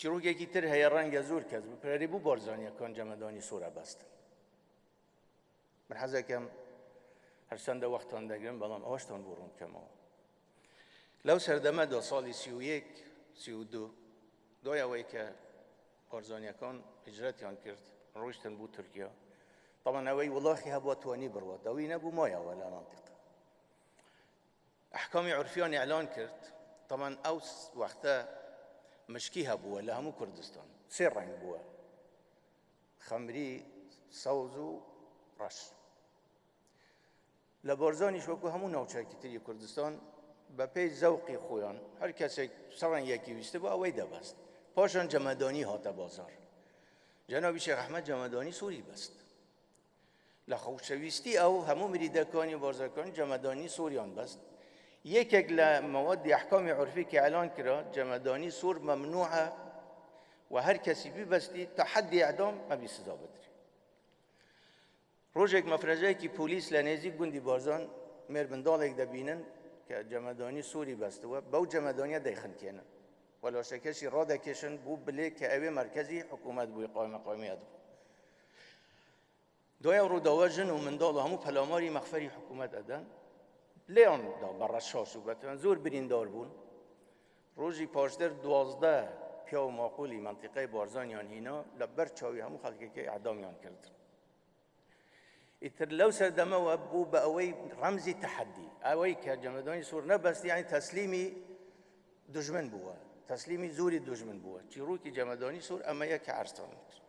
چیڕۆکێکی تر هەیە ڕەنگە زۆر کەس بپرێ بوو بارزانیەکان جەمەدانی سوورە بەستن. من حەزەکەم هەرچەندە وەختان دەگرم بەڵام ئەوەشتان بۆ ڕوون بکەمەوە. لەو سەردەمەدا ساڵی 31 32 دوای ئەوەی کە بارزانیەکان هیجرەتیان کرد ڕۆیشتن بۆ تورکیا، تەبعەن ئەوەی وڵاخی هەبووە توانی بڕوات، ئەوی نەبوو مایەوە لە مەنتیقە. ئەحکامی عورفیان ئیعلان کرد، تەبعەن ئەو وەختە مشکی هەبووە لە هەموو کوردستان، سێ ڕەنگ بووە، خەمری، سەوز و ڕەش. لە بارزانیش وەکو هەموو ناوچەیەکی تری کوردستان بەپێی زەوقی خۆیان هەر کەسێک سەڕەنگێکی ویستبوو ئەوەی دەبەست. پاشان جەمەدانی هاتە بازار، جەنابی شێخ ئەحمەد جەمەدانی سووری بەست. لە خۆشەویستی ئەو هەموو مریدەکانی و بارزەکانی جەمەدانی سووریان بەست. یەکێک لە مەوادی ئەحکامی عورفی کە ئیعلان کرا جەمەدانی سوور مەمنوعە و هەر کەسی بیبەستی تا حەدی ئیعدام ئەبی سزا بدرێ. ڕۆژێک مەفرەزەیەکی پۆلیس لە نێزیک گوندی بارزان مێرمنداڵێک دەبینن کە جەمەدانی سووری بەستووە، بەو جەمەدانیە دەیخنکێنن و لاشەکەشی ڕادەکێشن بۆ بلێ کە ئەوێ مەرکەزی حکوومەت بووی قایمەقامیەت بوو. دوای ئەو ڕووداوە ژن و منداڵ و هەموو پەلاماری مەخفەری حکوومەت ئەدەن، لێیان دا بە ڕەشاش و بەتوان زۆر بریندار بوون. ڕۆژی پاشتر 12 پیاو ماقولی مەنتیقەی بارزانیان هینا لە بەر چاوی هەموو خەڵکەکەی ئیعدامیان کرد. ئیتر لەو سەردەمەوە بوو بە ئەوەی ڕەمزی تەحەدی، ئەوەی کە جەمەدانی سوور نەبەست یعنی تەسلیمی دوژمن بووە، تەسلیمی زۆری دوژمن بووە. چیڕۆکی جەمەدانی سوور ئەمەیە کە عەرزتان کرد.